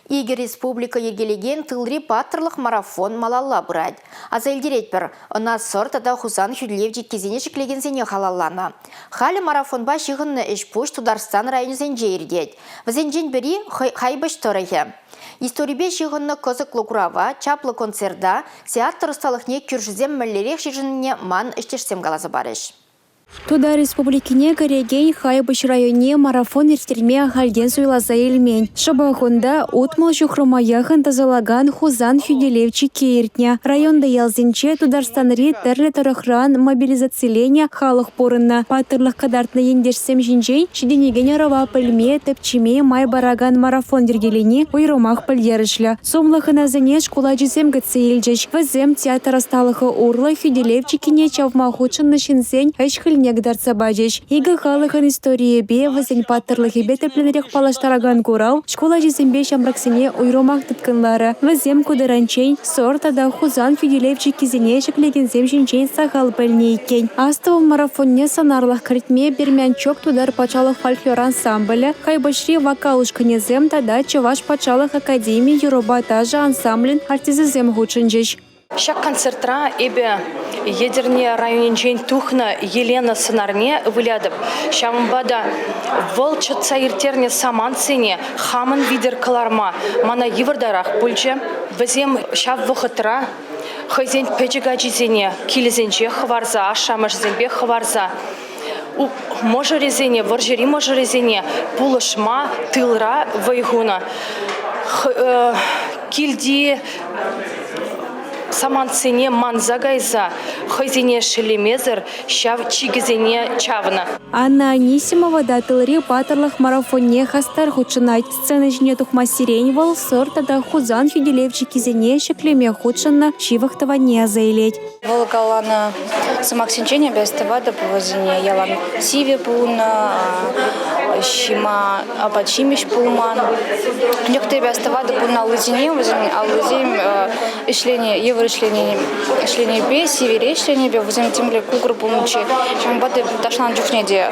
Икӗ республика йӗркелекен Тылри паттӑрлӑх марафон малалла пырать. Аса илтеретпӗр, ӑна Сӑр тата Хусан хӳтӗлев чиккисене ҫӗклекенсене халалланӑ. Халӗ марафонпа ҫыхӑннӑ ӗҫ-пуҫ Тутарстан районӗсенче иртет. Вӗсенчен пӗри Хайпӑҫ тӑрӑхӗ. Историпе ҫыхӑннӑ кӑсӑклӑ курава, чаплӑ концерта, театр ӑсталӑхне кӳршӗсем мӗнлерех йышӑннине ман ӗҫтешсем каласа парӗҫ. Тутар Республикине кӗрекен Хайпӑҫ районне марафон ирттерме ахальтен суйласа илмен. Шӑпах унта 60 ҫухрӑма яхӑн тӑсӑлакан Хусан хӳтӗлев чикки иртнӗ. Районти ялсенче Тутарстанри тӗрлӗ тӑрӑхран мобилизациленӗ халӑх пурӑннӑ. Паттӑрлӑх кӑтартнӑ ентешсем ҫинчен ҫитӗнекен ӑрӑва пӗлме, тӗпчеме май паракан марафон йӗркелени уйрӑмах пӗлтерӗшлӗ. Сумлӑ хӑнасене шкул ачисем кӗтсе илчӗҫ. Вӗсем театр ӑсталӑхӗ урлӑ хӳтӗлев чиккине чавма хутшӑннӑ ҫынсен ӗҫ-хӗлне кӑтартса пачӗҫ. Икӗ халӑхӑн историйӗпе, вӗсен паттӑрлӑхӗпе тӗплӗнрех паллаштаракан курав шкул ачисемпе ҫамрӑксене уйрӑмах тыткӑнларӗ. Вӗсем ку таранччен Сӑр тата Хусан хӳтӗлев чиккисене ҫӗклекенсем ҫинчен сахал пӗлнӗ иккен. Астӑвӑм марафонне сӑнарлӑх кӗртме Бермянчок тутар патшалӑх фольклор ансамблӗ, Хайпӑҫри вокал ушкӑнӗсем тата Чӑваш патшалӑх академи юрӑпа ташӑ ансамблӗн артисчӗсем хутшӑнчӗҫ. Ҫак концертра эпӗ Етӗрне районӗнчен тухнӑ Елена сӑнарне вылятӑп. Ҫавӑнпа та вӑл чӑтса ирттернӗ самантсене хамӑн витӗр кӑларма мана йывӑртарах пулчӗ. Вӗсем ҫав вӑхӑтра хӑйсен пӗчӗк ачисене килӗсенче хӑварса, ашшӗ-амӑшӗсемпе хӑварса мӑшӑрӗсене, вӑрҫӑри мӑшӑрӗсене пулӑшма тылра вӑй хунӑ. Килти самантсене манса кайса хӑйсене шеллемесӗр ҫав чикӗсене чавнӑ. Анна Анисимова та тылри паттӑрлӑх марафонне хастар хутшӑнать. Сцена ҫине тухмассерен вӑл Сӑр тата Хусан хӳтӗлев чиккисене ҫӗклеме хутшӑннӑ ҫывӑх тӑванне аса илет. Вӑл каланӑ сӑмахсенчен эпӗ астӑватӑп вӗсене ялан сивӗ пулнӑ, ҫима апат-ҫимӗҫ пулман. Анчах та эпӗ астӑватӑп ун аллисене, вӗсен аллисем ӗҫлени, йывӑр ӗҫленипе, сивӗре ӗҫленипе вӗсем темле кукӑр пулнӑччӗ. Ҫавӑнпа та ташланӑ чухне те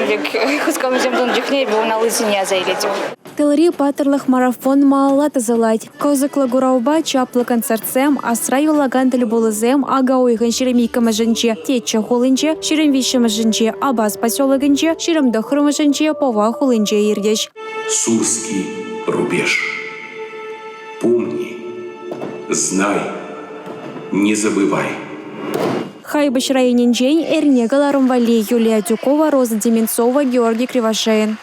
пек хусканусем тунӑ чухне эпӗ ун аллисене аса илетӗп. Тылри паттӑрлӑх марафон малалла тӑсӑлать. Кӑсӑклӑ куравпа чаплӑ концертсем, асра юлакан тӗлпулусем ака уйӑхӗн 22-мӗшӗнче Теччӗ хулинче, 23-мӗшӗнче Апас поселокӗнче, 29-мӗшӗнче Пӑва хулинче иртӗҫ. Сурский рубеж. Помни, знай, не забывай. Хайпӑҫ районӗнчен эрне кӑларӑм валли Юлия Тюкова, Роза Деменцова, Георгий Кривошеин.